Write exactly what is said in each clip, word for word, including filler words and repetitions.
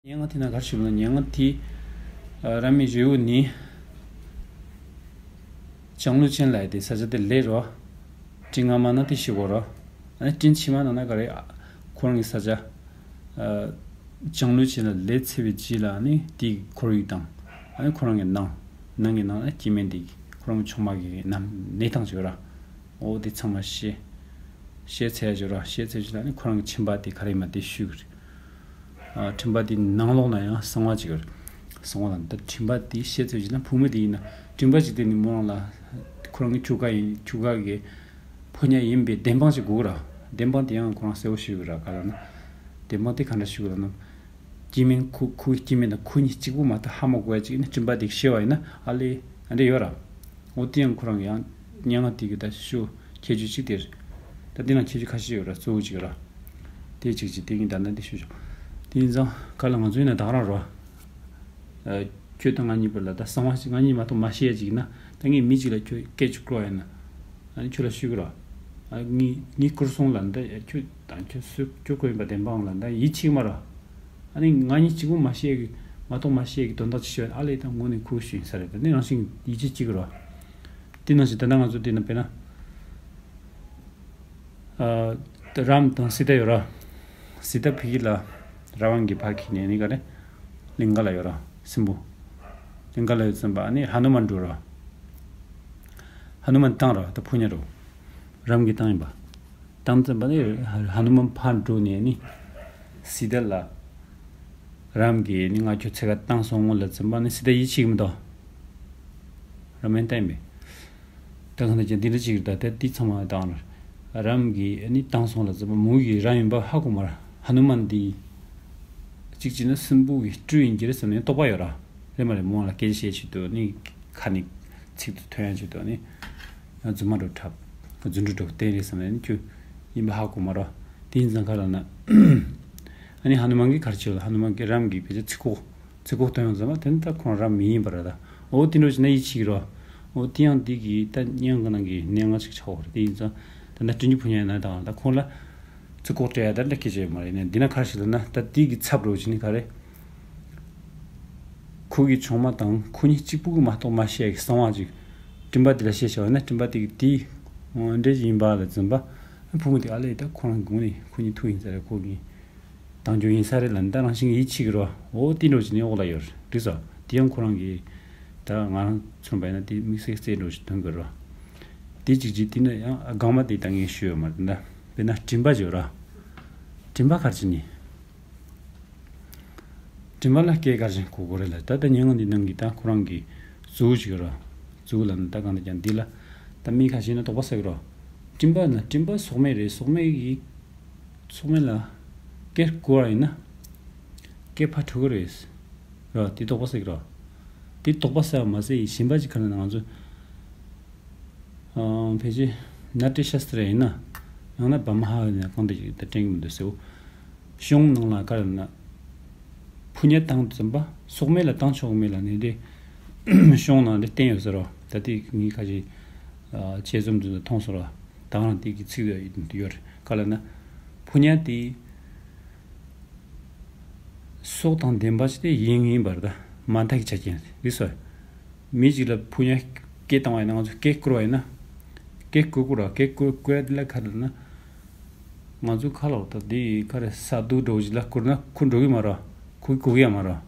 སྙན་ངག་དེ་ན་ག་རེ་ཞུ་ན། སྙན་ངག་དེ་ཨ་ར་མི་རི་བོ་ནི་ལྕང་ལུ་ཅན་ལ་ཡ་དེ་ས་ཆ་དེ་ལས་རོ། ཏྲི་ང་མ་ན་དེ་ཤི་གོ་རོ། ཨ་ནི་ཏྲིན་ཕྱི་མ་ན་ན་ག་རེ་ཨ་ཁོ་རང་གི་ས་ཆ་ཨ་ལྕང་ལུ་ཅན་ལ་ལས་ཚེ་བའི་རྗེས་ལ་ཨ་ནི་དེའི་ཁོར་ཡུག་དང་ཨ་ནི་ཁོ་རང་གི་ནང་ནང་གི་ནང་ན་སྐྱེ་དམན་དེ་ཁོ་རང་གི་ཆུང་མ་གི་ནམ་གནས་སྟངས་ཅིག་ཡོད་ར། འོ་དེ་ཚང་མ་བཤད། བཤད་ཚར་ཡ་ཅིག་ཡོད་ར། བཤད་ཚར་རྗེས་ལ་ཨ་ནི་ཁོ་རང་གི་ཁྱིམ་པ་དེ་ག་རེ་མ་དེ་ཞུས་གི་རེད། ཨ་ཁྲིམས་པ་དེ་ནང་ལོགས་ན་ཡང་གསང་བ་ཅིག་ཡོད་རེད། གསང་བ་ལ་ད་ཁྲིམས་པ་དེ་བཤད་ཚོད་ཅིག་ན་བུ་མོ་དེ་ཡིན་ན་ཁྲིམས་པ་ཅིག་དེ་ནི་མོ་རང་ལ་ཁོ་རང་གི་ཁྱོ་ག་ཡིན། ཁྱོ་ག་གི་ཕོ་ཉ་ཡིན་པའི་བདེན་དཔང་ཅིག་དགོས་ར། བདེན་དཔང་དེ་ཡང་ཁོ་རང་གསལ་བོ་ཞུ་གི་ར། ག་ལ་ན་བདེན་དཔང་དེ་ག་འདྲ་ཞུ་གི་ར་ན། སྐྱེ་དམན་ཁོ་ཁོའི་སྐྱེ་དམན་དང་ཁོ་གཉིས་གཅིག་པུ་མ་གཏོགས་ཧ་མ་གོ་ཡ་ཅིག་ཡིན་ན་ཁྲིམས་པ་དེ་ཤེས་པ་ཡིན་ན་ཨ་ལེ་ཨ་འདྲ་ཡོད་ར། འོ་དེ་ཡང་ཁོ་རང་ཡང་སྙན་ངག་དེ་གི་ད་ཞུ་ཁྱད་ཆོས་གཅིག་དེ་རེད། ད་དེ་ན་ཁྱད་ཆོས་ཁ་ཤས་ཡོད་ར། གཙོ་བོ་གཅིག་ར། དེ་གཅིག་གཅིག་དེ་གཉིས་ད་ན་དེ་ཞུ་ཆོག་དེ་ཡིན་ཙང་ག་ལ་ང་ཚོ་ཡིན་ན་ད་ག་རང་རོ། ཨ་ཁྱོད་དང་ང་གཉིས་བར་ལ་ད་གསང་བ་ཞིག་ང་གཉིས་མ་གཏོགས་མ་ཤེས་ཡ་ཅིག་ཡིན་ན། ད་ངས་མི་གཅིག་ལ་ཁྱོད་སྐད་ཅིག་བསྐུར་བ་ཡིན་ན། ཨ་ནི་ཁྱོད་ལ་ཞུ་གི་རོ། ཨ་ངའི་ངའི་བསྐུར་སོང་ལ་འདི་ཁྱོད་དང་ཁྱོད་སུ་ཁྱོད་ཁོ་ཡིན་པ་བདེན་དཔང་ལ་འདི་ཡིད་ཆེས་མ་རོ། ཨ་ནི་ང་གཉིས་གཅིག་པུ་མ་ཤེས་གི་མ་གཏོགས་མ་ཤེས་གི་དོན་དག་ཅིག་ཤོད་ཨ་ལས་ད་དངོས་གནས་ཁུ་ཞུ་ཡིན་ས་རེད། ད་ནི་རང་བཞིན་ཡིད་ཆེས་གཅིག་གི་རོ། དེ་ནང་བཞིན་ད་ལྟ་ང་ཚོ་དེ་ན་དཔེར་ན། ཨ་ད་རམ་དང་སི་ཏ་ཡོད་ར། སི་ཏ་ཕ་གི་ལ་ར་ཝན་གྱི་ཕར་འཁྱེར་ནས་ནི་ག་རེ། ལིང་ག་ལ་ཡོད་ར་སྲིན་པོ། ལིང་ག་ལ་ཡོད་ཙམ་པ་ཨ་ནི་ཧ་ནུ་མན་འགྲོ་ར། ཧ་ནུ་མན་བཏང་ར་ད་ཕུ་ཉ་རོ། རམ་གྱི་བཏང་ཡིན་པ། བཏང་ཙམ་པ་ནི་ཧ་ནུ་མན་ཕར་འགྲོ་ནས་ནི། སི་ཏ་ལ། རམ་གྱི་ནི་ང་ཁྱོད་ཚེ་ག་བཏང་སོང་ངོ་ལ་ཙམ་པ་ནི་སི་ཏ་ཡིད་ཆེས་མི་འདུག་ར་མན་བཏང་ཡིན་པས། ད་ག་ན་ཀྱང་འདི་འདྲ་ཅིག་རེད། ད་ལྟ་འདི་ཚང་མ་དང་རམ་གྱི་ཨ་ནི་བཏང་སོང་ལ་ཟེར་བ་མོ་གི་ར་ཡིན་པ་ཧ་གོ་མ་ར། ཧ་ནུ་མན་འདི་གཅིག་བྱས་ན་སྲིན་པོ་གི་སྤྲུལ་ཡིན་གྱི་རེད་བསམ་ནས་རྟོག་པ་ཡོད་ར། རེད་མ་རེད། མོ་ལ་སྐད་ཆ་བཤད་ཆེད་དུ་ནི་ཁ་ནས་ཚིག་ཏུ་ཐོན་ཡ་ཆེད་དུ་ནི་རྫུན་མ་འགྲོ་འཁྲབ་རྫུན་འགྲོ་འགྲོ་བསྟན་རེད་བསམ་ནས་ནི་ཁྱོད་ཡིན་པ་ཧ་གོ་མ་ར། དེ་ཡིན་ཙང་ག་ལ་ན་ཨ་ནི་ཧ་ནུ་མན་གྱི་གར་ཆེ་ལ་ཧ་ནུ་མན་གྱི་རམ་གྱི་བེད་སྤྱོད་ཚིག་གོ་ཚིག་ཁོག་སྟོན་ཡོང་ཙམ་པ་དེ་ནི་ད་ཁོང་རང་མི་ཡིན་པ་རེད་ད། འོ་དེ་འདྲ་བྱས་ན་ཡིད་ཆེས་ཀྱི་རོ། འོ་དེ་ཡང་འདི་གི་ད་སྙན་གི་ནང་གི་གནད་འགག་ཅིག་ཆགས་པ་རེད། དེ་ཡིན་ཙང་ད་ནི་སྤྲིན་རྒྱུ་ཕུ་ཉ་ཡིན་ན་ད་ད་ཁོང་ལ་ཚིག་ཁོག་སྤྲད་ཡ་ད་འདྲ་སྐད་ཆ་ཡོད་མ་རེད། ནས་འདི་ན་ག་རེ་ཞིག་ལབ་ན་ད་དེ་གི་ཚབ་རོ་བྱས་ནི་ག་རེ། ཁོ་གི་ཆུང་མ་དང་ཁོ་གཉིས་གཅིག་པུ་གི་མ་གཏོགས་མ་ཤེས་ཀྱི་གསང་བ་ཅིག་སྤྲིན་པ་དེ་ལ་བཤད་བྱ་བ་ན་སྤྲིན་པ་དེ་གི་དེའི་འདྲེ་ཡིན་པ་ལ་འཛིན་པ། ཕུ་མོ་དེ་ཨ་ལས་ད་ཁོ་རང་དགུང་ནས་ཁོ་གཉིས་ཐུག་ཡིན་ས་རེད། ཁོ་གི་དང་ཇོ་ཡིན་ས་རེད་ལ་ད་རང་བཞིན་གྱི་ཡིད་ཆེས་ཀྱི་རོ། འོ་དེ་འདྲ་བྱས་ནས་འོག་ལ་ཡོད་རེད་ཟེར། དེ་ཡང་ཁོ་རང་གིས་ད་ང་རང་མཚོན་པ་ཡིན་ན་དེ་དམིགས་བསལ་རྩེ་འགྲོ་ཞིག་ཐོན་དགོས་རོ། དེ་གཅིག་གཅིག་དེ་ནས་ཡང་སྒང་མ་དེ་ད་ངས་ཞུས་ཡོད་མ་རེད། ད་དཔེར་ན་སྤྲིན་པ་བརྗོད་ར། སྤྲིན་པ་ག་རེ་བྱས་ནས། སྤྲིན་པ་ལ་སྐད་ག་རེ་བྱས་གོ་དགོས་རེད་ལ། ད་ལྟ་སྙན་ངག་འདི་ནང་གི་ད་ཁོ་རང་གི་གཙོ་བོ་ཅིག་རོ། གཙོ་བོ་ལ་ནི་ད་གང་ལྟར་ཀྱང་འདི་ལ་ད་མི་ཁ་ཤས་ན་དོགས་པ་ཟ་གི་རོ། སྤྲིན་པ་ན་སྤྲིན་པ་སོག་མེ་རེད། སོག་མེ་གི་སོག་མེ་ལ་སྐད་བསྐུར་བ་ཡིན་ན་སྐད་ཕར་འགྲོ་གི་རེད། རོ། དེ་དོགས་པ་ཟ་གི་རོ། དེ་དོགས་པ་ཟ་བ་མ་ཟད་ཡིན་གཞན་པ་ཅིག་ག་རེ་ན་ང་ཚོ་ཨང་ཕལ་ཆེར་ནཱ་ཊ་ཤ་སྟྲ་ཡིན་ན་ཡང་ན་བྷ་མ་ཧ་ཡིན་ན་གང་དེ་ཅིག་ད་དྲན་གི་མི་འདུག་ཟེར་བོ། གཞུང་ནང་ལ་ག་རེ་ན། ཕུ་ཉ་བཏང་ཙམ་པ་སོག་མེ་ལ་བཏང་ཆོག་མེད་ལ་ནི་དེ་གཞུང་ནང་དེ་བསྟན་ཡོད་ཟེར་རོ། ད་དེ་ངའི་ཁ་ཅིག་ཆེད་རྩོམ་དུ་མཐོང་སོང་རོ། ད་གང་དེ་གི་ཚིག་ཡོད་རེད། ག་ལ་ན་ཕུ་ཉ་དེ་སྲོག་དང་ལྡན་པ་ཞིག་དེ་ཡིན་ཡིན་པར་ད་མ་མཐའ་གི་ཆ་རྐྱེན་རེད་སོ། མི་ཞིག་ལ་ཕུ་ཉ་སྐད་བཏང་བ་ཡིན་ན་ང་ཚོ་སྐད་བསྐུར་བ་ཡིན་ན་སྐད་བསྐུར་དགོས་རོ། སྐད་བསྐུར་བསྐུར་ཡ་དེ་ལ་ག་རེ་ལབ་ན། ང་ཚོ་ཁ་ལོག་ད་འདི་ག་རེ་ས་རྡོ་འདྲ་བོ་ཞིག་ལ་བསྐུར་ན་ཁོ་འགྲོ་གི་མ་རེད། ཁོ་གི་གོ་གི་ཡ་མ་རེད།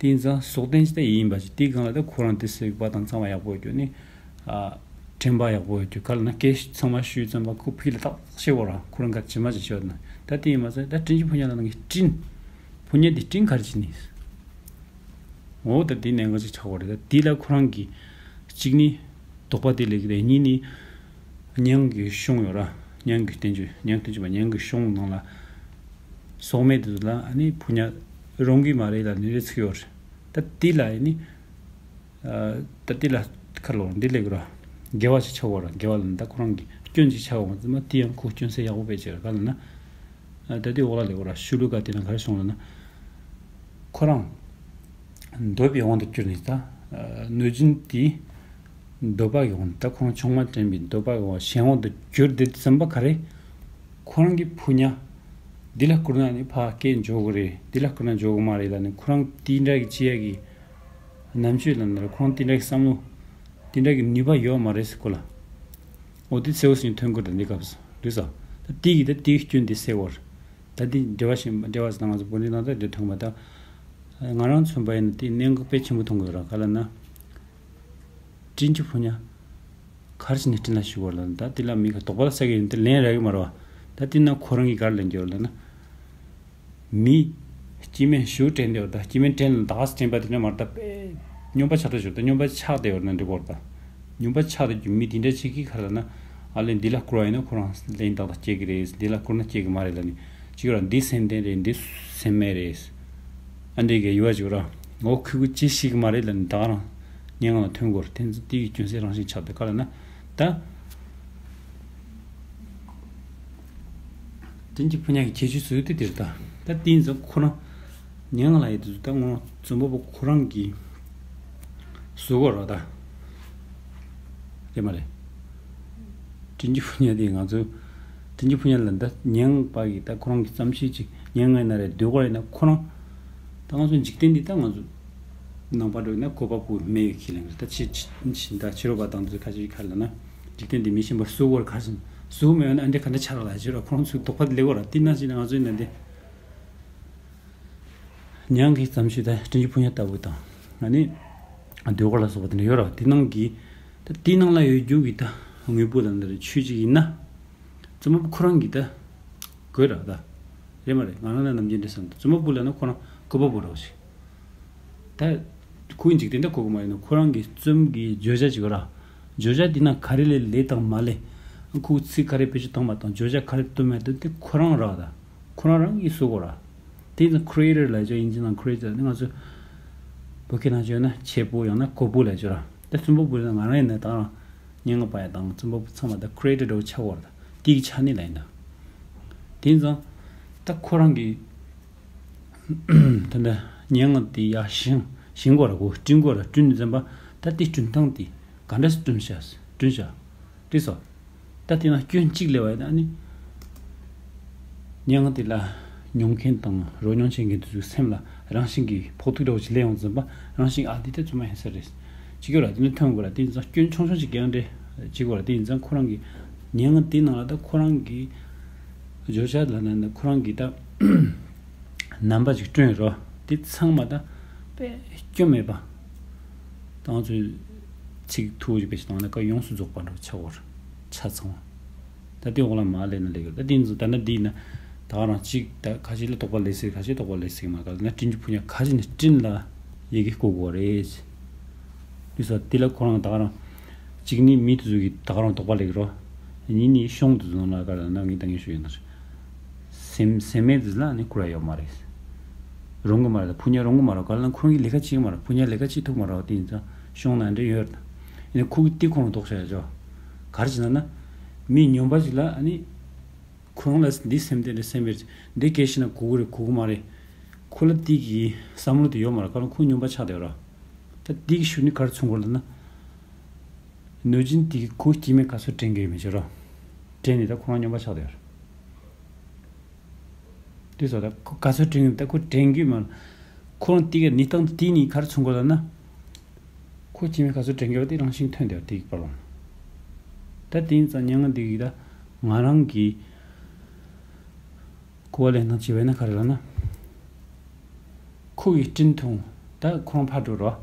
དེ་ཡིན་ཙང་སྲོག་ལྡན་ཅིག་ད་ཡིན་པ་ཞིག་དེའི་སྒང་ལ་ད་ཁོ་རང་དེ་སྲེག་པ་དང་ཚང་མ་ཡག་པོ་ཡོད་རྒྱུ་ནི། ཨ་དྲན་པ་ཡག་པོ་ཡོད་རྒྱུ་ག་ལ་ན་སྐད་ཚང་མ་ཞུས་ཙམ་པ་ཁོ་ཕིག་ལ་ཏག་ཏག་ཤེས་གོ་ར། ཁོ་རང་ག་ཇི་མ་ཇི་ཤོད་ན་ད་དེ་ཡིན་མ་ཚད་ད་སྤྲིན་གྱི་ཕུ་ཉ་ལ་ནང་གི་སྤྲིན། ཕུ་ཉ་དེ་སྤྲིན་ག་རེ་བྱས་ནི། འོ་ད་དེ་གནད་འགག་ཅིག་ཆགས་གོ་རེད། ད་དེ་ལ་ཁོ་རང་གི་གཅིག་ནི་དོགས་པ་དེ་ལས་ཀྱི་རེད། གཉིས་ནི། སྙན་གྱི་གཞུང་ཡོད་ར། སྙན་གྱི་བསྟན་བཅོས་སྙན་བསྟན་བཅོས་པ་སྙན་གྱི་གཞུང་ནང་ལ། སྲོག་མེད་དེ་ཚོ་ལ་ཨ་ནི་ཕུ་ཉ་རུང་གི་མ་རེད་ལ་ནི་རེ་ཚིག་ཡོད་རེད། ད་དེ་ལ་ཨ་ནི། ད་དེ་ལ་ཁ་ལོ་འདི་ལས་ཀྱི་ར། དགེ་བ་ཞིག་ཆགས་པ་ར། དགེ་བ་ལ་ནི་ད་ཁོ་རང་གི་སྐྱོན་ཅིག་ཆགས་པ་མ་ཚད་མ་དེ་ཡང་ཁོ་སྐྱོན་སེལ་ཡག་པོ་བེད་སྤྱད་ར་ག་ལ་ན། ད་དེ་འོག་ལ་ལས་ཀྱི་ར་ཤུ་ལུ་ཀ་དེ་ན་ག་རེ་གསུངས་ལ་ན། ཁོ་རང་། འདོད་པའི་དབང་དུ་གྱུར་ནས་ད། གནོད་སྦྱིན་དེས་འདོད་པ་ཡོང་ད་ཁོང་ཆུང་མ་དྲན་པའི་འདོད་པ་ཡོང་གཞན་དབང་དུ་གྱུར་དེ་ཙམ་པ་ག་རེ། ཁོ་རང་གི་ཕུ་ཉ་ འདི་ལ་བསྐུར་ན་ནི་ཕར་སྐད་འཇོག་གི་རེད། འདི་ལ་བསྐུར་ན་འཇོག་གི་མ་རེད་ལབ་ནས་ཁོ་རང་དེ་འདྲ་གི་བྱེད་ཡ་གི་རྣམ་དཔྱོད་ལབ་ན་རེད། ཁོ་རང་དེ་འདྲ་གི་བསམ་བློ་དེ་འདྲ་གི་ནུས་པ་ཡོད་མ་རེད་ཟེར་གོ་ལ། འོ་དེ་གསལ་བོ་ཞིག་ཐོན་གོ་ད་འདི་སྐབས་སུ་རེད་ས། ད་དེ་གི་ད་དེའི་སྐྱོན་དེ་སེལ་བར། ད་འདི་འགྲེལ་བ་བཞིན་འགྲེལ་བ་ཟེར་ན་ང་ཚོ་བོད་འདི་ནང་ད་འདི་ཐོན་པ་ད། ང་རང་མཚོན་པ་ཡིན་ན་དེ་གནད་འགག་དཔེ་ཆེན་པོ་མཐོང་གི་ཡོད་ར། ག་ལབ་ན། སྤྲིན་གྱི་ཕོ་ཉ། ག་རེ་བྱས་ནས་སྤྲིན་ལ་ཞུགས་པ་ལབ་ན། ད་དེ་ལ་མི་ག་དོགས་པ་ལ་ས་གི་ཡིན་དེ་ལན་རག་གི་མ་རེད་བ། ད་དེ་ན་ཁོ་རང་གིས་ག་རེ་ལན་རྒྱབ་ལབ་ན། མི། སྐྱེ་དམན་ཞུགས་དྲན་དེ་བར་ད་སྐྱེ་དམན་དྲན་ལ་ད་ག་ས་དྲན་པ་དེ་འདྲ་མ་རེད་ད་དཔེ། སྨྱོན་པ་ཆགས་ད་ཞུགས་ད་སྨྱོན་པ་ཆགས་དེ་བར་ན་འགྲིག་གོ་རེད་ད། སྨྱོན་པ་ཆགས་དེ་རྒྱུ་མི་དེ་འདྲ་ཅིག་གིས་ག་རེ་ལབ་ན། ཨ་ལས་འདི་ལ་བསྐུར་བ་ཡིན་ན་ཁོ་རང་ལན་ཏག་ཏག་སྐྱེ་གི་རེད། འདི་ལ་བསྐུར་ན་སྐྱེ་གི་མ་རེད་ལབ་ནས་ཅིག་ར། འདི་སེམས་ལྡན་རེད། འདི་སེམས་མེད་རེད། ཨ་འདྲས་གི་ཡུ་བ་ཅིག་ར། ངོ་ཁུ་ཁུ་ཅི་ཞིག་མ་རེད་ལབ་ནས་ད་ག་རང་སྙན་ངག་ལ་ཐོན་གོ་རེད། དེ་ཚོ་དེ་གི་སྐྱོན་སེལ་རང་བཞིན་ཆགས་འདུག་ག་ལབ་ན། ད་སྤྲིན་གྱི་ཕོ་ཉ་གི་ཁྱད་ཆོས་ཟེར་དེ་དེ་རེད་ད། ད་དེ་ཡིན་ཙང་ཁོ་རང་སྙན་ངག་ལ་ཡོད་དུས་ད་ངོ་རྩོམ་པ་པོ་ཁོ་རང་གིས་བཟོ་གོ་ར་ད། རེད་མ་རེད། སྤྲིན་གྱི་ཕོ་ཉ་དེ་ང་ཚོ་སྤྲིན་གྱི་ཕོ་ཉ་ལ་ད་སྙན་ངག་པ་གིས་ད་ཁོ་རང་གི་བརྩམས་ཆོས་ཅིག་སྙན་ངག་ཡིན་ན་རེད། ཟློས་གར་ཡིན་ན་ཁོ་རང་ད་ང་ཚོ་འཇིག་རྟེན་འདི་ད་ང་ཚོ་ནང་པ་འགྲོ་ཡིན་ན་བཀོད་པ་པོ་མེད་ཡོད་ཁས་ལེན་རེད། ད་ཕྱི་ཕྱི་ཕྱི་ད་ཕྱི་རོལ་པ་དང་དུ་ཁ་ཅིག་ག་རེ་ལབ་ན་འཇིག་རྟེན་འདི་མི་ཤེས་པར་བཟོ་དགོས་རེད། ག་རེ་བཟོ་མེད་ཡོད་ན་ཨ་འདྲས་ག་འདྲས་ཆགས་རོགས་ལ་ཞེས་ར། ཁོ་རང་ཚོའི་དོགས་པ་དེ་སླེབས་དགོས་ར། དེ་ནང་བཞིན་ང་ཚོ་ཡིན་ན་འདི། ཉང་གི་བརྩམས་ཆོས་ད་སྤྲིན་གྱི་ཕོ་ཉ་ལྟ་བུ་དང་ཨ་ནི་ཟློས་གར་ལ་སོགས་པ་དེ་འདྲ་ཡོད་ར། དེ་ནང་གི་ད་དེའི་ནང་ལ་ཡོད་རྒྱུ་གི་ད་དངོས་པོ་དང་འདི་རེད་ཆོས་ཅིག་ཡིན་ན་རྩོམ་པ་པོ་ཁོ་རང་གིས་ད་དགོས་ར་ད། རེད་མ་རེད། ང་རང་ལ་ནམ་རྒྱུན་འདྲི་བསམ་ད་རྩོམ་པ་པོ་ལབ་ན་ཁོ་རང་བཀོད་པ་པོ་ར་བ་ཞིག་ད་ཁོའི་འཇིག་རྟེན་ད་གོ་གི་མ་ཡིན་ན་ཁོ་རང་གི་རྩོམ་གྱི་བརྗོད་བྱ་ཅིག་ཡོད་ར། བརྗོད་བྱ་དེ་ན་ག་རེ་ལས་ལས་དང་མ་ལས་ཁོའི་ཚིག་ག་རེ་བེད་སྤྱོད་བཏང་མ་བཏང་བརྗོད་བྱ་ག་རེ་བཏོན་མ་བཏོན་དེ་ཁོ་རང་ར་ད། ཁོ་རང་རང་གིས་བཟོ་དགོས་ར། དེ་ཡིན་ཙང་creator་ལབ་ཆོག་དབྱིན་ཇི་ནང་creator་ནི་ང་ཚོ་བོད་སྐད་ནང་བརྗོད་ན་བྱེད་པོ་ཡང་ན་བཀོད་པོ་ལབ་ཆོག་ར། ད་རྩོམ་པ་པོ་ཡིན་ན་ང་རང་ཡིན་ན་ད་རང་སྙན་ངག་པ་ཡ་དང་རྩོམ་པ་པོ་ཚང་མ་ད་creator་འདྲ་བོ་ཆགས་དགོས་ར། ད་དེ་གི་ཆ་ནས་ལ་ཡིན་ད། དེ་ཡིན་ཙང་ད་ཁོ་རང་གི་ད་ད་སྙན་ངག་དེ་ཡ་ཤིང་ཤིང་དགོས་ར་གོ་བསྐྲུན་དགོས་ར། བསྐྲུན་ནས་འཛིན་པ་ད་དེ་བསྐྲུན་སྟངས་དེ་ག་འདྲ་སེ་བསྐྲུན་བྱ་བསྐྲུན་བྱ་དེ་སོ། ད་དེ་ན་སྐྱོན་གཅིག་སླེབས་པ་ཡིན་ན་ཨ་ནི། སྙན་ངག་དེ་ལ་མྱོང་མཁན་དང་རོལ་མྱོང་བྱེད་མཁན་དེ་ཚོའི་སེམས་ལ་རང་བཞིན་གྱིས་ཕོག་ཐུག་འདྲ་བོ་ཞིག་སླེབས་ཡོང་ཙམ་པ་རང་བཞིན་ཨ་འདི་ལྟ་ཚུལ་མ་ཡིན་ས་རེད། ཅིག་ཡོད་ར་དེ་ནི་ཐོན་དགོས་ར། དེ་ཡིན་ཙང་སྐྱོན་ཆུང་ཆུང་ཞིག་རྐྱང་འདྲེ་ཅིག་ཡོད་ར། དེ་ཡིན་ཙང་ཁོ་རང་གི་སྙན་ངག་དེའི་ནང་ལ་ད་ཁོ་རང་གི་བརྗོད་བྱ་ལ་ན་ཁོ་རང་གི་ད་རྣམ་པ་ཅིག་བསྐྲུན་རོ། དེ་ཚང་མ་ད་དཔེ་སྐྱོན་མེད་པ། ད་ང་ཚོས་ཚིག་ཐུ་བོ་ཞིག་དཔེ་ཞིག་བཏང་ན་ཀ་ཡོངས་སུ་རྫོགས་པ་འདྲ་བོ་ཆགས་པར་ཆ་ཚང་བ། ད་དེ་འོག་ལ་མ་ལས་ན་ལས་ཀྱི་ད་དེ་ཡིན་ཙང་ད་ན་འདི་ཡིན་ན་ད་ག་རང་གཅིག་ད་ཁ་ཤས་ལ་དོགས་པ་ལས་སྲིད་ཁ་ཤས་དོགས་པ་ལས་སྲིད་མ་ག་ན་སྤྲིན་གྱི་ཕུ་ཉག་ཁ་ཤས་ནི་སྤྲིན་ལ་ཡི་གེ་བཀོད་དགོས་རེད། དེ་ས་དེ་ལ་ཁོ་རང་ད་ག་རང་གཅིག་ནི་མི་དེ་ཚོ་གི་ད་ག་རང་དོགས་པ་ལས་ཀྱི་རོ། གཉིས་ནི་གཤོང་དེ་ཚོ་ནང་ལ་ག་ར་ན་ངས་ད་ངས་ཞུ་ཡིན་ན་རེད། སེམས་སེམས་མེད་དེ་ལ་ནི་ཁུར་ཡོད་མ་རེད། རུང་གི་མ་རེད། ཕུ་ཉག་རུང་གི་མ་རེད། ག་ལ་ན་ཁོ་རང་གི་ལས་ཀ་བྱེད་གི་མ་རེད། ཕུ་ཉག་ལས་ཀ་བྱེད་ཐུབ་མ་རེད། དེ་ཡིན་ཙང་གཤོང་ན་འདྲ་ཡོད་རེད། ཡིན་ན་ཁོ་གི་དེ་ཁོ་རང་ལྡོག་བྱ་ཡ་ཅོ། ག་རེ་བྱེད་ན་ན། མི་སྨྱོན་པ་ཞིག་ལ་ཨ་ནི། ཁོ་རང་ལ་འདི་སེམས་དེ་འདྲ་སེམས་པར་འདི་སྐད་ཤེས་ན་གོ་གི་རེད་གོ་གི་མ་རེད། ཁོ་ལ་དེ་གི་བསམ་བློ་དེ་ཡོད་མ་རེད། ག་ལ་ཁོ་སྨྱོན་པ་ཆགས་བསྡད་ཡོད་ར། ད་དེ་གི་ཤུགས་ནི་ག་རེ་མཚོན་གོ་ལ་ན། གནོད་སྦྱིན་དེ་གི་ཁོ་སྐྱེ་དམན་ག་ཚོད་དྲན་གི་ཡོད་མི་ཤེས་ར། དྲན་ནི་ད་ཁོ་རང་སྨྱོན་པ་ཆགས་བསྡད་ཡོད་ར། དེ་སོ་ད་ཁོ་ག་ཚོད་དྲན་གི་ད་ཁོ་དྲན་གི་མ། ཁོ་རང་དེ་ག་གནས་སྟངས་དེ་ནི་ག་རེ་མཚོན་གོ་ལ་ན། ཁོ་སྐྱེ་དམན་ག་ཚོད་དྲན་གི་ཡོད་དེ་རང་བཞིན་ཐོན་བསྡད་ཡོད་དེ་གི་བར་ལོང་། ད་དེ་ཡིན་ཙང་སྙན་ངག་འདི་གི་ད་ང་རང་གི་གོ་བ་ལེན་སྟངས་བྱས་པ་ཡིན་ན་ག་རེ་ལབ་ན། ཁོ་གི་སྤྲིན་ཐུང་ད་ཁོ་རང་ཕར་འགྲོ་རོགས།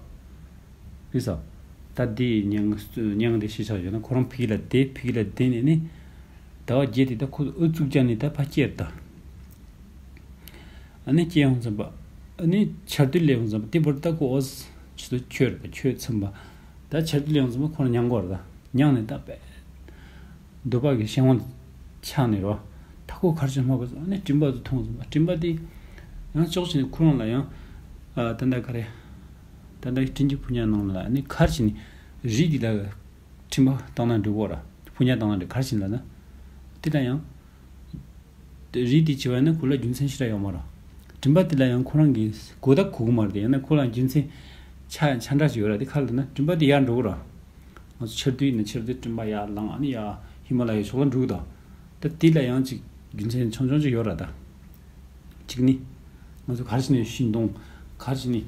རེད་ས། ད་འདི་སྙན་ངག་སྙན་ངག་འདི་ཤེས་ཆགས་ཡོད་ན་ཁོ་རང་ཕ་གི་ལ་བསྡད་ཕ་གི་ལ་བསྡད་ནས་ནི། ཟླ་བ་བརྒྱད་དེ་ད་ཁོ་ཨུ་ཚུགས་རྒྱག་ནས་ད་ཕར་སྐྱེལ་ད། ཨ་ནི་སྐྱེལ་ཡོང་ཙམ་པ། ཨ་ནི་ཆར་དུས་སླེབས་ཡོང་ཙམ་པ་དེ་བར་ད་ཁོ་ཨོ་ཆུ་ཚོད་ཁྱོད་རེད་པ་ཁྱོད་ཚིམ་པ། ད་ཆར་དུས་སླེབས་ཡོང་ཙམ་པ་ཁོ་རང་མྱང་གོ་རེད་ད་མྱང་ནས་ད་པས། འདོད་པ་གི་གཤེན་དབང་ཆགས་ནས་རོ། ད་ཁོ་གར་ཕྱིན་སྨྲ་གོ་ཨ་ནི་སྤྲིན་པ་ཚོ་མཐོང་ཙམ་པ་སྤྲིན་པ་དེ། ཡང་ཅོག་ཅིག་ནས་ཁོ་རང་ལ་ཡང་། ཨ་ད་ད་ག་རེ། ད་ད་སྤྲིན་གྱི་ཕུ་ཉག་ནང་ལ་ཨ་ནི་གར་ཕྱིན་ནས་རི་དེ་ལ་སྤྲིན་པ་བཏང་ན་འགྲིག་གོ་ར་ཕུ་ཉག་བཏང་ན་འགྲིག་གར་ཕྱིན་ལ་ན། དེ་ལ་ཡང་། རིགས་དེ་བྱས་པ་ཡིན་ན་ཁོ་ལ་རྒྱུ་མཚན་ཞེ་དྲག་ཡོད་མ་རེད། སྤྲིན་པ་དེ་ལ་ཡང་ཁོ་རང་གིས་གོ་ད་གོ་གི་མ་རེད་དེ་ཡང་ན་ཁོ་ལ་རྒྱུ་མཚན་ཆ་ཆ་འདྲ་ཞིག་ཡོད་རེད་དེ་ཁ་ལ་ན་སྤྲིན་པ་དེ་ཡར་འགྲོ་གི་རེད། ང་ཚོ་ཆར་དུས་ཡིན་ན་ཆར་དུས་སྤྲིན་པ་ཡར་ལངས་ཨ་ནི་ཡར་ཧི་མ་ལ་ཡའི་ཕྱོགས་ལ་འགྲོ་གི་འདུག་ད་དེ་ལ་ཡང་ཅིག་རྒྱུ་མཚན་ཆུང་ཆུང་ཅིག་ཡོད་རེད་ད། གཅིག་ནི། ང་ཚོ་ག་རེ་བྱས་ནས་ཤིང་སྡོང་། ག་རེ་བྱས་ནས་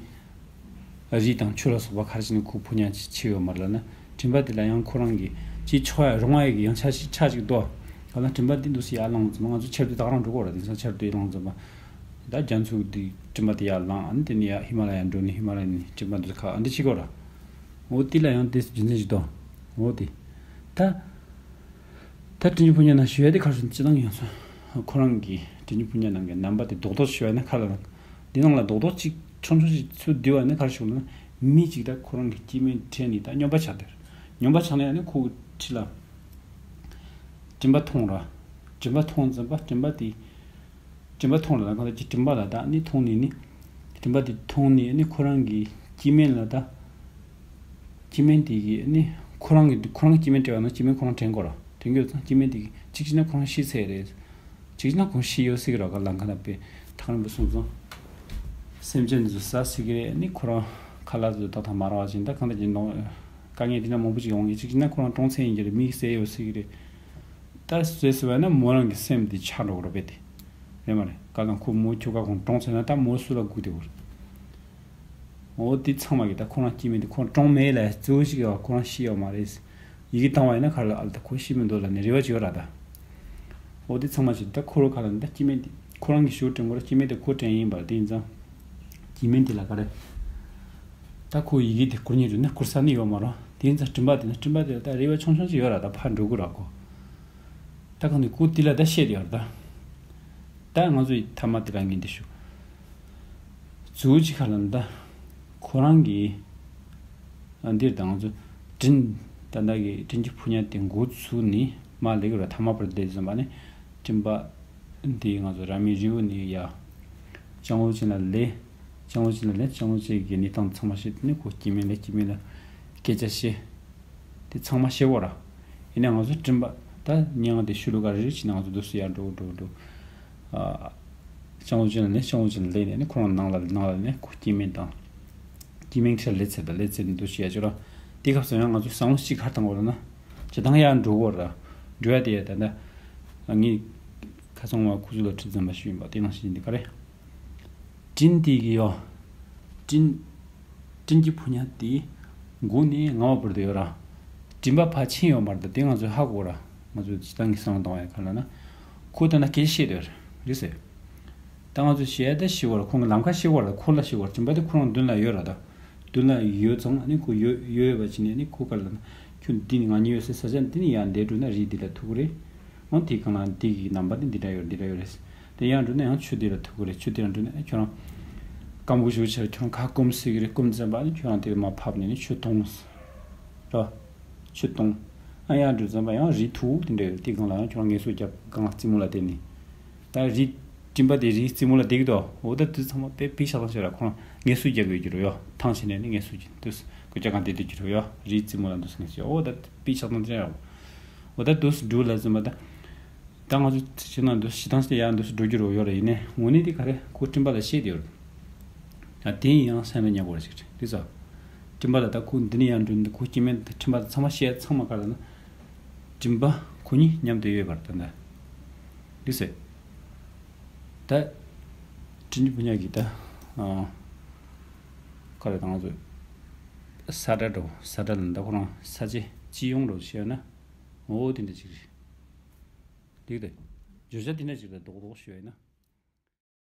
རི་དང་ཆུ་ལ་སོགས་པ་ག་རེ་བྱས་ནས་ཁོ་ཕོ་ཉ་ཅིག་ཆེ་ཡོད་མ་རེད་ལབ་ན། སྤྲིན་པ་དེ་ལ་ཡང་ཁོ་རང་གིས་ཅིག་ཆོག་ཡ་རུང་བ་ཡི་གི་ཡང་ཆ་ཞིག་ཆ་ཞིག་འདུག་ག་ལ་སྤྲིན་པ་འདི་འདུག་སེ་ཡར་ལངས་ཙམ་ང་ཚོ་ཆར་དུས་ད་ག་རང་འགྲོ་གི་རེད། དེང་སང་ཆར་དུ་ཡར་ལངས་ཙམ་པ། ད་རྒྱ་མཚོ་འདི་སྤྲིན་པ་དེ་ཡར་ལངས། ཨ་ནི་དེ་ནས་ཡར་ཧི་མ་ལ་ཡ་འགྲོ་ནས་ཧི་མ་ལ་ཡ་ནས་སྤྲིན་པ་འདི་ཁ་ཨ་འདི་བྱེད་གི་ར། འོ་དེ་ལ་ཡང་དེ་རྒྱུ་མཚན་ཞིག་འདུག་འོ་དེ། ད། ད་སྤྲིན་རྒྱུ་ཕོ་ཉ་ནང་ཞུ་ཡ་དེ་ཁ་སང་སྤྱིར་བཏང་ཡང་སོ། ཁོ་རང་གི་སྤྲིན་རྒྱུ་ཕོ་ཉ་ནང་གི་རྣམ་པ་དེ་རྡོག་རྡོག་ཞུ་ཡ་ན་ཁ་ལ་ལ། འདི་ནང་ལ་རྡོག་རྡོག་ཅིག་ཆུང་ཆུང་ཞིག་ཚུར་བསྡུས་པ་ན་ག་རེ་ཞུ་ལབ་ན། མི་ཅིག་ད་ཁོ་རང་གི་སྐྱེ་དམན་དྲན་ནས་ད་སྨྱོན་པ་ཆགས་དེར། སྨྱོན་པ་ཆགས་ནས་ཨ་ནི་ཁོ་གི་ཁྲི་ལ་སྤྲིན་པ་མཐོང་ར། སྤྲིན་པ་མཐོང་ཙམ་པ་སྤྲིན་པ་དེ། སྤྲིན་པ་མཐོང་ལ་ད་གང་ལྟར་གྱི་སྤྲིན་པ་ལ་ད་ནི་མཐོང་ནས་ནི། སྤྲིན་པ་དེ་མཐོང་ནས་ནི་ཁོ་རང་གི་སྐྱེ་དམན་ལ་ད། སྐྱེ་དམན་དེ་གིས་ནི་ཁོ་རང་གི་ཁོ་རང་གི་སྐྱེ་དམན་སྤྲད་པ་ན་སྐྱེ་དམན་ཁོ་རང་དྲན་དགོས་ར། དྲན་གྱི་ཡོད་ཙང་སྐྱེ་དམན་དེ་གིས་གཅིག་བྱས་ན་ཁོ་རང་ཤི་ཚར་རེད། གཅིག་བྱས་ན་ཁོ་རང་ཤི་ཡོད་སྲིད་ཀྱི་ར། ག་ལ་ག་ལ་པས་ཐག་རིང་པོ་སོང་ཙང་། སེམས་ཅན་ཚོ་ཟ་སྲིད་ཀྱི་རེད། ནི་ཁོ་རང་ཁ་ལག་ཚོ་ཏག་ཏག་མ་རག་པ་བྱས་ད་གང་ལྟར་གྱི་ནོ། དཀའ་ངལ་དེ་འདྲ་མང་པོ་ཅིག་ཡོང་གི། གཅིག་བྱས་ན་ཁོ་རང་གྲོངས་ཚར་ཡིན་གྱི་རེད། མིས་བསད་ཡོད་སྲིད་ཀྱི་རེད། ད་བཟོས་ཟེར་བ་ན་མོ་རང་གི་སེམས་དེ་ཆག་འགྲོ་གི་རེད་པས་དེ། རེད་མ་རེད། ག་ལ་ཁོ་མོ་ཁྱོ་ག་ཁོང་གྲོངས་ཚར་ན་ད་མོ་སུ་ལ་སྒུག་བསྡད་དགོས་རེད། འོ་དེ་ཚང་མ་གི་ད་ཁོ་རང་སྐྱེ་དམན་དེ་ཁོ་གྲོངས་མེད་ལ་གཙོ་བོ་ཞིག་ཡོད། ཁོ་རང་ཤི་ཡོད་མ་རེད། ཡི་གེ་བཏང་བ་ཡིན་ན་ག་ལ་ཨ་ལ་ད་ཁོ་ཤི་མི་འདུག་ལབ་ནས་རེ་བ་བྱེད་ཡོད་ར་ད། འོ་དེ་ཚང་མ་ཞིག་ད་ཁོ་རང་ག་ལ་ད་སྐྱེ་དམན་དེ་ཁོ་རང་གི་ཞོར་དྲན་དགོས་ར། སྐྱེ་དམན་དེ་ཁོ་དྲན་ཡིན་པ་རེད། དེ་ཡིན་ཙང་། སྐྱེ་དམན་དེ་ལ་ག་རེ། ད་ཁོ་ཡི་གེ་དེ་བསྐུར་མཁན་རེད་ན་བསྐུར་ས་ནི་ཡོད་མ་རེད། དེ་ཡིན་ཙང་སྤྲིན་པ་དེ་ན་སྤྲིན་པ་དེ་ལ་ད་རེ་བ་ཆུང་ཆུང་ཅིག་ཡོད་ར། ད་ཕར་འགྲོ་དགོས་ར་ཁོ། ད་གང་དུ་ཁོ་དེ་ལ་ད་བཤད་ཡོད་ར་ད། ད་ང་ཚོ་ཡི་ཐ་མ་དེ་ལ་ངས་འདི་ཞུ། གཙོ་བོ་གཅིག་ག་ལ་ད། ཁོ་རང་གིས། ཨ་འདིར་ད་ང་ཚོ་སྤྲིན། ད་ལྟ་གི་སྤྲིན་གྱི་ཕོ་ཉ་དེ་འགོ་ཚུགས་ནས་མར་སླེབས་ཀྱི་ར། ཐ་མ་བར་སླེབས་ཟིན་པ་ནི། སྤྲིན་པ་འདི་ང་ཚོ་ར་མི་རི་བོ་ནས་ཡར་ལྕང་ལོ་ཅན་ལ་སླེབས། ལྕང་ལོ་ཅན་ལ་སླེབས། ལྕང་ལོ་ཅན་གྱི་གནས་སྟངས་ཚང་མ་ཤེས་ནས་ཁོ་སྐྱེ་དམན་ལ་སྐྱེ་དམན་ལ་སྐད་ཆ་བཤད། དེ་ཚང་མ་ཤེས་གོ་ར། ཡིན་ནའང་ང་ཚོ་སྤྲིན་པ་ད་མྱིང་དེ་ཤུ་ལུ་ག་རི་རི་བྱས་ནས་ང་ཚོ་འདུག་སེ་ཡར་འགྲོ་འགྲོ་འགྲོ། ཨ། ལྕང་ལོ་ཅན་ལ་ནས་ལྕང་ལོ་ཅན་ལ་སླེབས་ནས་ནི་ཁོ་རང་ནང་ལ་ནང་ལ་ནས་ཁོ་སྐྱེ་དམན་དང་། སྐྱེ་དམན་ཁྲིར་སླེབས་ཚར་ད། སླེབས་ཚར་ནས་འདུག་སེ་ཡར་འགྲོ་ར། དེ་སྐབས་སུ་ཡང་ང་ཚོ་བསམ་བློ་གཅིག་ག་རེ་བཏང་དགོས་རེད་ན། སྤྱིར་བཏང་ཡར་འགྲོ་དགོས་ར། འགྲོ་ཡ་དེ་ཡ་ད་ལྟ། ངས་ཁ་སང་བ་ཁུ་ཚུར་ལ་ཁྲིད་ཙམ་པ་ཞིག་ཡིན་པ་དེ་ནང་བཞིན་འདི་ག་རེ། སྤྲིན་དེ་གི་ཡོ། སྤྲིན། སྤྲིན་གྱི་ཕོ་ཉ་དེ། མགོ་ནས་རྔ་བ་བར་དུ་ཡོད་ར། སྤྲིན་པ་ཕར་ཕྱིན་ཡོད་མ་རེད་ད། དེ་ང་ཚོས་ཧ་གོ་ར། ང་ཚོས་སྤྱིར་བཏང་གི་བསམ་བློ་གཏོང་བའི་ཁ་ལ་ན། ཁོ་ད་ན་སྐད་ཆ་བཤད་དེ་རེད་ཟེར། ད་ང་ཚོས་བཤད་ད་ཤི་བ་ར། ཁོང་གི་ལམ་ཁ་ཤི་བ་ར། ཁོ་ལ་ཤི་བ་ར། སྤྲིན་པ་དེ་ཁོ་རང་མདུན་ལ་ཡོད་ར་ད། མདུན་ལ་ཡོད་ཙང་ཨ་ནི་ཁོ་ཡོད་ཡོད་པ་ཅི་ནས་ཨ་ནི་ཁོ་ག་ལ་ན། ཁྱོད་འདི་ནི་ང་གཉིས་ཡོད་སའི་ས་ཆ་འདི་ནི་ཡང་འདས་འགྲོ་ན་རི་འདི་ལ་ཐུག་གི་རེད། འོ་དེ་གང་ལ་དེ་གི་རྣམ་པ་དེ་འདི་འདྲ་ཡོད་འདི་འདྲ་ཡོད་རེད། དེ་ཡང་འགྲོ་ན་ཡང་ཆུ་དེ་ལ་ཐུག་གི་རེད། ཆུ་དེ་ལ་འགྲོ་ན་ཁྱོད་རང་སྐམ་པོ་ཞིག་ཆེར་ཁྱོད་རང་ཁ་སྐོམ་སྲིད་གི་རེད། སྐོམ་ཙམ་པ་ནི་ཁྱོད་རང་དེ་མར་ཕབ་ནས་ནི་ཆུ་འཐུང་། ར། ཆུ་འཐུང་། ཨ་ཡང་འགྲོ་ཙམ་པ་ཡང་རི་ཐུག་དེ་འདྲ་ཡོད། དེ་སྒང་ལ་ཡང་ཁྱོད་རང་ངལ་གསོ་རྒྱབ་སྒང་ལ་རྩེད་མོ་ལ་བལྟས་ནས། ད་རི། སྤྲིན་པ་དེ་རིའི་རྩེ་མོ་ལ་བསྡད་ཀྱི་འདུག་འོ་ད་དུས་ཚང་མ་དཔེ་དཔེ་ཤག་ཐང་ཤེས་ར། ཁོ་རང་ངལ་གསོ་རྒྱག་གི་ཡོད་ཀྱི་རེད་ཡོ། ཐང་ཆད་ནས་ནི་ངལ་གསོ་རྒྱག་འདུག་སྐུ་ཅག་གང་བསྡད་བསྡད་ཀྱི་རེད་ཡོ། རིའི་རྩེ་མོ་ལ་འདུག་ངལ་གསོ་རྒྱག་འོ་ད་དཔེ་ཤག་ཐང་ཅན་ཡོ། འོ་ད་དུས་འགྲོ་ལ་ཟིན་པ་ད། ད་ང་ཚོ་ཕྱི་ནང་འདུག་ཞི་ཐང་ཞིག་ཡང་འདུག་འགྲོ་རྒྱུ་རེད་ཡོ་ར། ཡིན་ནའི་དངོས་གནས་དེ་ག་རེ་ཁོ་སྤྲིན་པ་ལ་བཤད་དེ་ཡོད་རེད། ད་དེ་ཡིན་ཡང་སེམས་ལ་ཉར་དགོས་ར་ཞིག་རེད་དེ་ཚོ། སྤྲིན་པ་ལ་ད་ཁོ་འདི་ནས་ཡང་འགྲོ་འདི་ཁོ་སྐྱེ་དམན་ད་སྤྲིན་པ་ད་ཚང་མ་བཤད་ཚང་མ་ག་རེ་ན། སྤྲིན་པ་ཁོ་གཉིས་མཉམ་དུ་ཡོད་པར་ད་ད། འདི་ཟེར། ད། སྤྲིན་རྒྱུ་ཕོ་ཉ་གི་ད། ཨ། ག་རེ་ད་ང་ཚོ། ས་ཁྲ་འགྲོ་ས་ཁྲ་ལ་ད་ཁོ་རང་ས་ཆ་སྤྱི་ཡོངས་འགྲོ་ཤེས་ན། འོ་དེ་འདྲ་ཅིག་རེད། འདི་གི་ད། བརྗོད་བྱ་དེ་འདྲ་ཅིག་ལ་རྡོག་རྡོག་ཞུ་ཡ་ཡིན་ན།